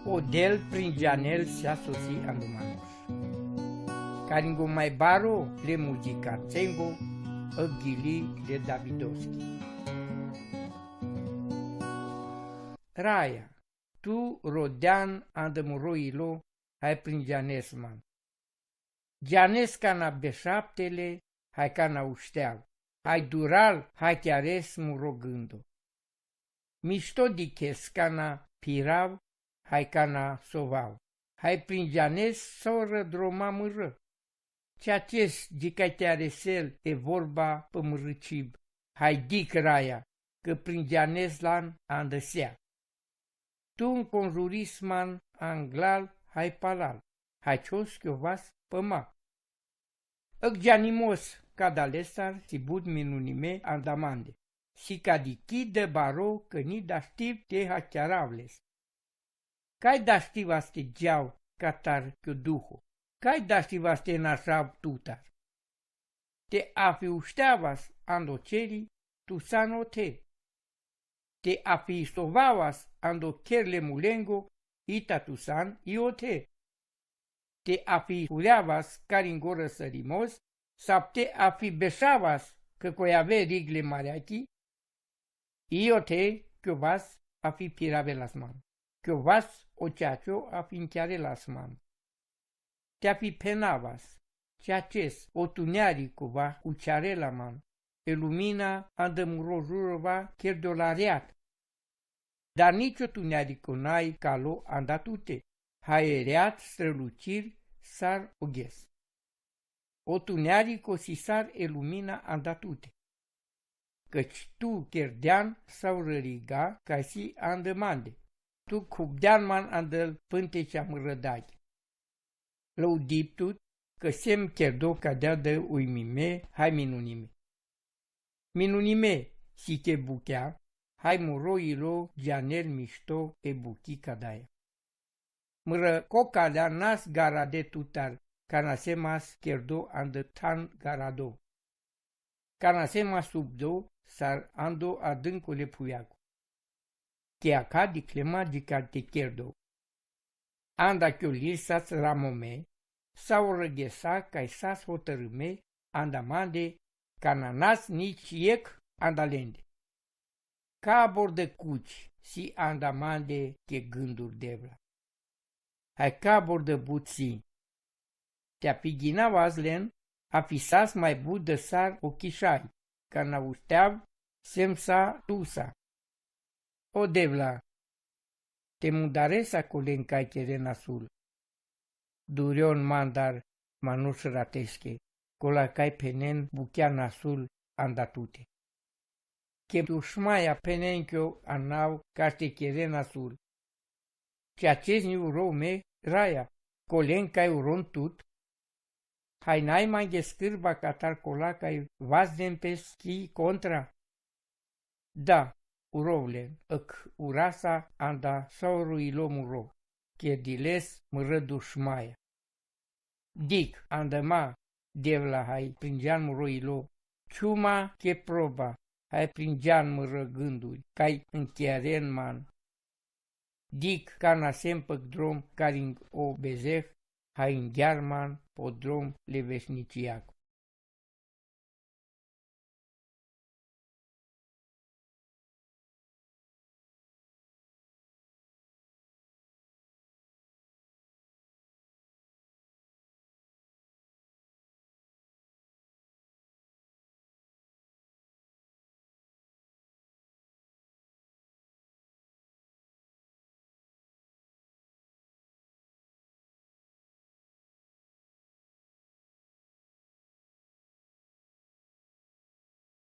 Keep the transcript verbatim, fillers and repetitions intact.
Odel Pringeanel si asosi ando manoš. Caringo mai baro le muzica tsengo, Ghili le Davidovski. Raia, tu rodean ando muro ilo, hai pringeanes man. Geanes cana bešaptele, hai cana ušteav, hai dural, hai chiares muro gândo. Mishto dikhes cana phirav, hai cana sovav, hai pringeanes saurã droma mãrã. Ceaces di cai chiaresel e vorba pãmãrãchib, hai dic raia, cã pringeanes lan andãsea. Tu nconjuris man anglal hai palal, hai chos chiovas pãma. Ãc geanimos cadalesar si but minunime anda mande, si cadichi dã baro cã ni dastiv te hachiaravles. Cai dastivas te geau catar chioduho, cai dastivas te našav tutar. Te afi ušteavas ando cheri, tu san othe. Te afi sovavas ando cherle mulengo, ita tu san i othe. Te afi fureavas caringorã sãrimos, sap te afi bešavas cã cojave rigle mareachi, i othe chiovas afi phiravelas man, chiovas ocheacho afi nchiarelas man. Te afi phenavas, ceaces, o tunharico va uchiarela man, e lumina anda muro jurã va cherdo la reat. Dar nicio tunharico nai calo anda tute, hai reat strãlucir sar oghes. O tunharico si sar e lumina anda tute. Cãci tu cherdean saurã riga cai si andã mande, tu cubdean man andã-l pãntecea mãrãdaghi. Lãudip tut, cã sem cherdo cadea dã uimime hai minunime. Minunime, si che buchea, hai muro ilo geanel mishto e buchi cadaia. Mãrã cocalea nas garade tutar, cana sem as cherdo andã than garado. Cana sem as subdo sar ando adãncule phuveaco. Che aca diclema di cai te cherdo. Anda chiolir sas ramome, saurã ghesa cai sas hotãrime anda mande, cana nas nici iec anda lende. Cabor dã cuci si anda mande che gãnduri Devla. Hai cabor dã but si. Te afi ghinavas len, afisas mai but dã sar ochishai, cana ušteav sem sa tu sa. O Devla, te mudaresa colen cai cheren nasul. Durion mandar manoš ratesche, cola cai phenen buchea nasul anda tute. Che dušmaia phenen chio anau cai te cheren nasul. Ceaces ni urou me raia, colen cai uron tut. Hai nai manghe scãrba catar cola cai vazden pes chi contra. Da, uroulen, ãc urasa anda saurã ilo muro, che diles mãrã dušmaia. Dic, andama, Devla hai pringean muro ilo, ciuma che proba, hai pringean mãrã gãnduri, cai ncheren man. Dic, cana sem pãc drom caringo bezeh, hai nghear man po drom le vešnicia.